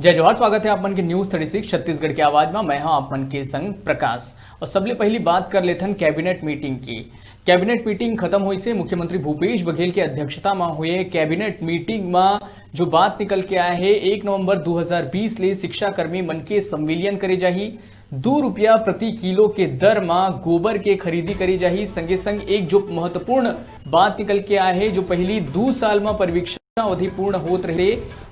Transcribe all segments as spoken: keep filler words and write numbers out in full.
जय जोहार, स्वागत है आप मन के न्यूज़ थर्टी सिक्स छत्तीसगढ़ के आवाज में। मैं हूं आप मन के संग प्रकाश। और सबले पहली बात कर लेथन कैबिनेट मीटिंग की। कैबिनेट मीटिंग खत्म होइसे मुख्यमंत्री भूपेश बघेल के अध्यक्षता में हुए कैबिनेट मीटिंग में जो बात निकल के आया है, एक नवंबर दो हज़ार बीस ले शिक्षा कर्मी मन के संविलियन करे जाही। दो रुपया प्रति किलो के दर मा गोबर के खरीदी करे जाही। संगे संग एक जो महत्वपूर्ण बात निकल के आए हे, जो पहली दू साल मा परीक्षा अवधि पूर्ण होत रहे,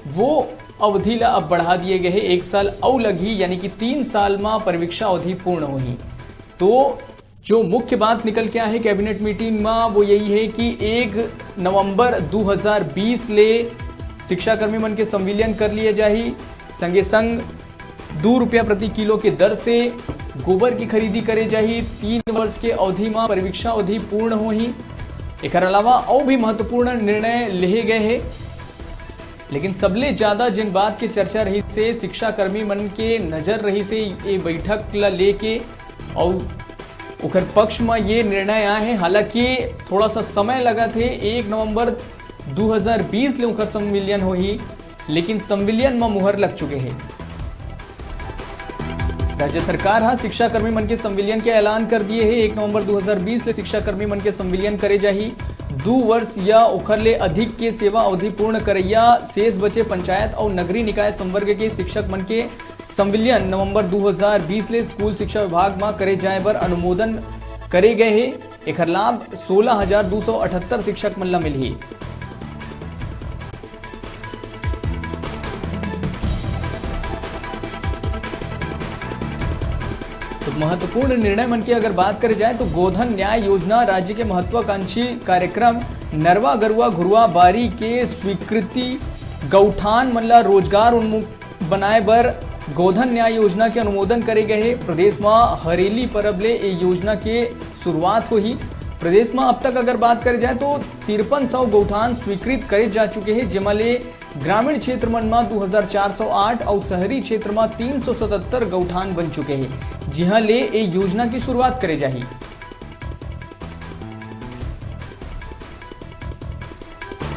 वो अवधि ला अब बढ़ा दिए गए हे, एक साल अउ लगही, यानी कि तीन साल मा परीक्षा अवधि पूर्ण होही। तो जो मुख्य बात निकल के आए हे कैबिनेट मीटिंग मा, वो यही है कि एक नवंबर दो हज़ार बीस ले शिक्षाकर्मी मन के संविलियन कर लिए जाही। संगे संग दू रुपया प्रति किलो के दर से गोबर की खरीदी करे जाही। तीन वर्ष के अवधि मा परीक्षा अवधि पूर्ण होही। एकर अलावा अउ भी महत्वपूर्ण निर्णय लेहे गए हे, लेकिन सबले ज्यादा जिन बात के चर्चा रहिसे शिक्षाकर्मी मन के नजर रहिसे ए बैठक ला लेके, अउ ओकर पक्ष म ये निर्णय आए हे। हालांकि थोड़ा सा समय लगत हे, एक नवंबर दो हज़ार बीस ले ओकर संविलियन होही, लेकिन संविलियन म मुहर लग चुके हे। राज्य सरकार ह शिक्षाकर्मी मन के संविलियन के ऐलान कर दिए हे। एक नवंबर दो हज़ार बीस ले शिक्षाकर्मी मन के संविलियन करे जाही। दू वर्ष या ओखर ले अधिक के सेवा अवधि पूर्ण करैया शेष बचे पंचायत अउ नगरीय निकाय संवर्ग के शिक्षक मन के संविलियन नवंबर दो हज़ार बीस ले स्कूल शिक्षा विभाग म करे जाए बर अनुमोदन करे गए हे। एखर लाभ सोलह हजार दू सौ अठहत्तर शिक्षक मन ला मिलही। तो महत्वपूर्ण निर्णय मन की अगर बात करे जाए, तो गोधन न्याय योजना राज्य के महत्वाकांक्षी कार्यक्रम नरवा गरुवा घुरवा बारी के स्वीकृति, गौठान मन ला रोजगार उन्मुख बनाए बर गोधन न्याय योजना के अनुमोदन करे गए हे। प्रदेश म हरेली परब ले ए योजना के शुरुआत होही। प्रदेश म अब तक अगर बात करे जाए, तो तिरपन सौ गौठान स्वीकृत करे जा चुके हे, जेमा ले ग्रामीण क्षेत्र मन म दू हजार चार सौ आठ अउ शहरी क्षेत्र म तीन सौ सतहत्तर गौठान बन चुके हे, जिहां ले ए योजना की शुरुआत करे जाही।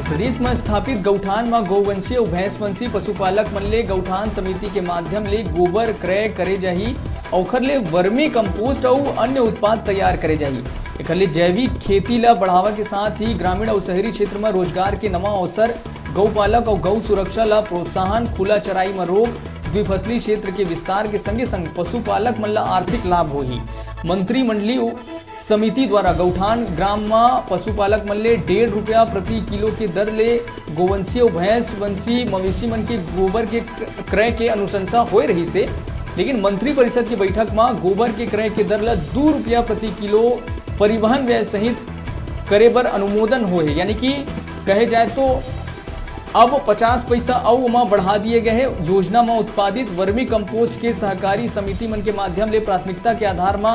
प्रदेश म स्थापित गौठान म गौवंशी अउ भैंसवंशी पशुपालक मन ले गौठान समिति के माध्यम ले गोबर क्रय करे जाही अउ ओखर ले वर्मी कंपोस्ट अउ अन्य उत्पाद तैयार करे जाही। एखर ले जैविक खेती ल बढ़ावा के साथ ही ग्रामीण अउ शहरी क्षेत्र म रोजगार के नवा अवसर, गौपालक अउ गौ सुरक्षा ल प्रोत्साहन, खुला चराई म रोक, द्विफसली क्षेत्र के विस्तार के संगे संग पशुपालक मन ल आर्थिक लाभ होही। मंत्रिमंडलीय समिति द्वारा गौठान ग्राम म पशुपालक मन ले डेढ़ रुपया प्रति किलो के दर ले गोवंशी अउ भैंस वंशी मवेशी मन के गोबर के क्रय के अनुशंसा होए रहिस हे, लेकिन मंत्रिपरिषद के बैठक म गोबर के क्रय के दर ल दू रुपया प्रति किलो परिवहन व्यय सहित करे बर अनुमोदन होए हे। यानी कि कहे जाए तो अब पचास पैसा अउ ओमा बढ़ा दिए गए हे। योजना म उत्पादित वर्मी कंपोस्ट के सहकारी समिति मन के माध्यम ले प्राथमिकता के आधार म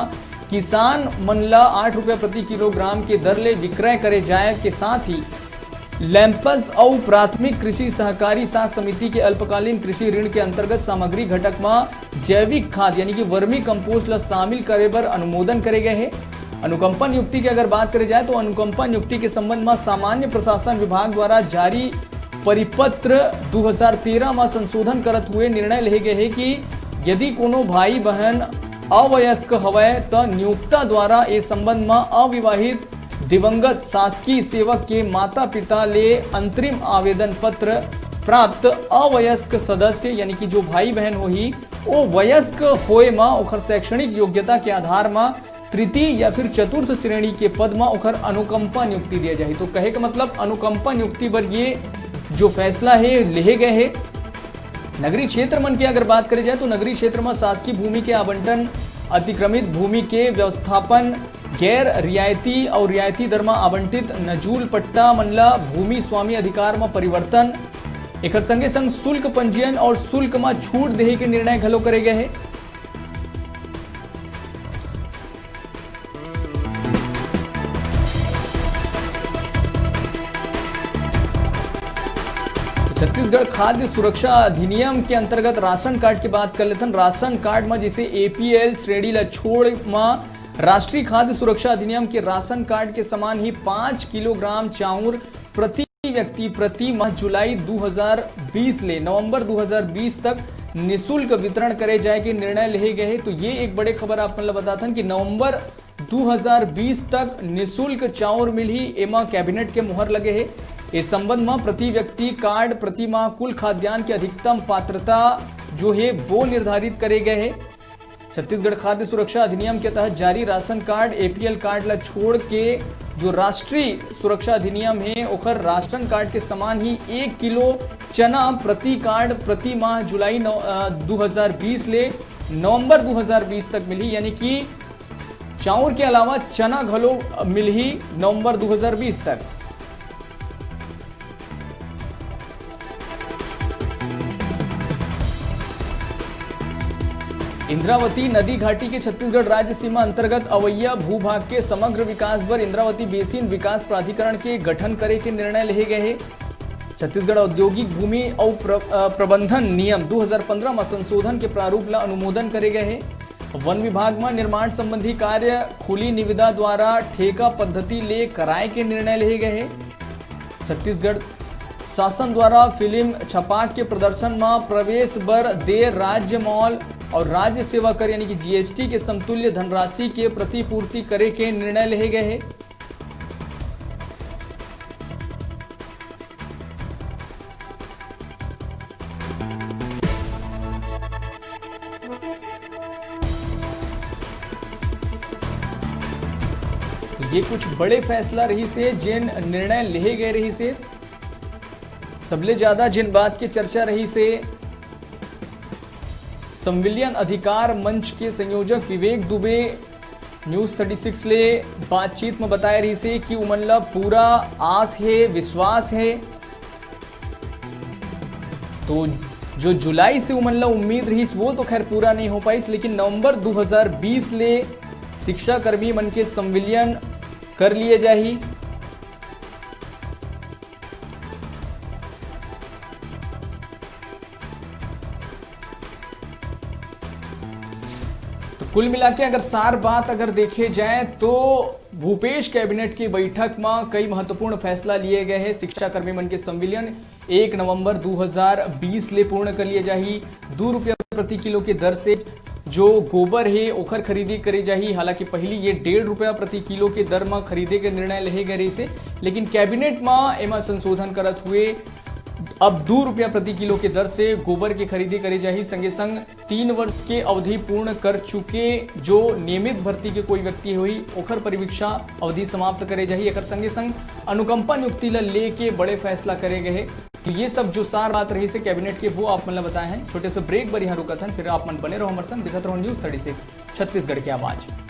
किसान मन ल आठ रुपया प्रति किलोग्राम के दर ले विक्रय करे जाए के साथ ही लैंपस अउ प्राथमिक कृषि सहकारी साख समिति के अल्पकालीन कृषि ऋण के अंतर्गत सामग्री घटक म जैविक खाद यानी कि वर्मी कंपोस्ट ल शामिल करे बर अनुमोदन करे गए हे। अनुकंपा नियुक्ति के अगर बात करे जाए, तो अनुकंपा नियुक्ति के संबंध म सामान्य प्रशासन विभाग द्वारा जारी परिपत्र दू हजार तेरह म संशोधन करत हुए निर्णय लेहे गए हे कि यदि कोनो भाई बहन अवयस्क हवय, त नियोक्ता द्वारा ए संबंध म अविवाहित दिवंगत शासकीय सेवक के माता-पिता ले अंतरिम आवेदन पत्र प्राप्त अवयस्क सदस्य, यानी कि जो भाई बहन होही, ओ वयस्क होए म ओखर शैक्षणिक योग्यता के आधार म तृतीय या फिर चतुर्थ श्रेणी के पद म ओखर अनुकंपा नियुक्ति दिए जाही। तो कहे के मतलब, अनुकंपा नियुक्ति बर ये जो फैसला हे, लेहे गए हे। नगरीय क्षेत्र मन के अगर बात करे जाए, तो नगरीय क्षेत्र म शासकीय भूमि के आवंटन, अतिक्रमित भूमि के व्यवस्थापन, गैर रियायती अउ रियायती दर म आवंटित नजूल पट्टा मन ल भूमि स्वामी अधिकार म परिवर्तन, एकर संगे संग शुल्क पंजीयन अउ शुल्क म छूट देहे के निर्णय घलो करे गए हे। छत्तीसगढ़ खाद्य सुरक्षा अधिनियम के अंतर्गत राशन कार्ड की बात कर लेथन। राशन कार्ड म जैसे एपीएल श्रेणी ला छोड़ म राष्ट्रीय खाद्य सुरक्षा अधिनियम के राशन कार्ड के समान ही पाँच किलोग्राम चाउर प्रति व्यक्ति प्रति माह जुलाई दू हजार बीस ले नवंबर दू हजार बीस तक निशुल्क वितरण करे जाए के निर्णय लेहे गए हे। तो ये एक बड़े खबर आप मन ल बताथन कि नवंबर दू हजार बीस तक निशुल्क चाउर मिलही, एमा कैबिनेट के मुहर लगे हे। इस संबंध म प्रति व्यक्ति कार्ड प्रति माह कुल खाद्यान्न के अधिकतम पात्रता जो हे वो निर्धारित करे गए हे। छत्तीसगढ़ खाद्य सुरक्षा अधिनियम के तहत जारी राशन कार्ड, एपीएल कार्ड ला छोड़ के जो राष्ट्रीय सुरक्षा अधिनियम हे, ओखर राशन कार्ड के समान ही एक किलो चना प्रति कार्ड प्रति माह जुलाई नौ, अ, दू हजार बीस ले नवंबर दू हजार बीस तक मिली, यानी कि चाउर के अलावा चना घलो मिलही नवंबर दू हजार बीस तक। इंद्रावती नदी घाटी के छत्तीसगढ़ राज्य सीमा अंतर्गत अवैया भूभाग के समग्र विकास बर इंद्रावती बेसिन विकास प्राधिकरण के गठन करे के निर्णय लेहे गए हे। छत्तीसगढ़ औद्योगिक भूमि अउ प्र-, अ, प्रबंधन नियम दू हजार पंद्रह म संशोधन के प्रारूप ला अनुमोदन करे गए हे। वन विभाग म निर्माण संबंधी कार्य खुली निविदा द्वारा ठेका पद्धति ले कराए के निर्णय लेहे गए हे। छत्तीसगढ़ शासन द्वारा फिल्म छपाक के प्रदर्शन म प्रवेश बर देय राज्य मॉल और राज्य सेवा कर यानी कि जीएसटी के समतुल्य धनराशि के प्रतिपूर्ति करे के निर्णय लेहे गए हे। तो ये कुछ बड़े फैसला रहिस हे, जेन निर्णय लेहे गए रहिस हे। सबले ज्यादा जेन बात के चर्चा रहिस हे, संविलियन अधिकार मंच के संयोजक Vivek Dubey news thirty six ले बातचीत म बताए रहिस हे कि उमन ला पूरा आस हे, विश्वास हे। तो जो जुलाई से उमन ला उम्मीद रहिस, वो तो खैर पूरा नहीं हो पाइस, लेकिन नवंबर दू हजार बीस ले शिक्षाकर्मी मन के संविलियन कर लिए जाही। तो कुल मिला के अगर सार बात अगर देखे जाए, तो भूपेश कैबिनेट की बैठक में कई महत्वपूर्ण फैसला लिए गए हैं। शिक्षाकर्मी मन के संविलियन एक नवंबर दू हजार बीस ले पूर्ण कर लिए जाही। दू रुपया प्रति किलो के दर से जो गोबर हे, ओखर खरीदी करे जाही। हालांकि पहली ये डेढ़ रुपया प्रति किलो के दर म खरीदे के निर्णय लेहे गए रहिस हे, लेकिन कैबिनेट म एमा संशोधन करत हुए अब दू रुपया प्रति किलो के दर से गोबर के खरीदी करे जाही। संगे संग तीन वर्ष के अवधि पूर्ण कर चुके जो नियमित भर्ती के कोई व्यक्ति होही, ओखर परिवीक्षा अवधि समाप्त करे जाही। एकर संगे संग अनुकंपा नियुक्ति ल लेके बड़े फैसला करे गए हे। तो ये सब जो सार बात रहिस हे कैबिनेट के, वो आप मन ल बताए हैं। छोटे से ब्रेक बर यहाँ रुकत हन, फिर आप मन बने रहो हमर संग, देखत रहो न्यूज़ थर्टी सिक्स छत्तीसगढ़ की आवाज़।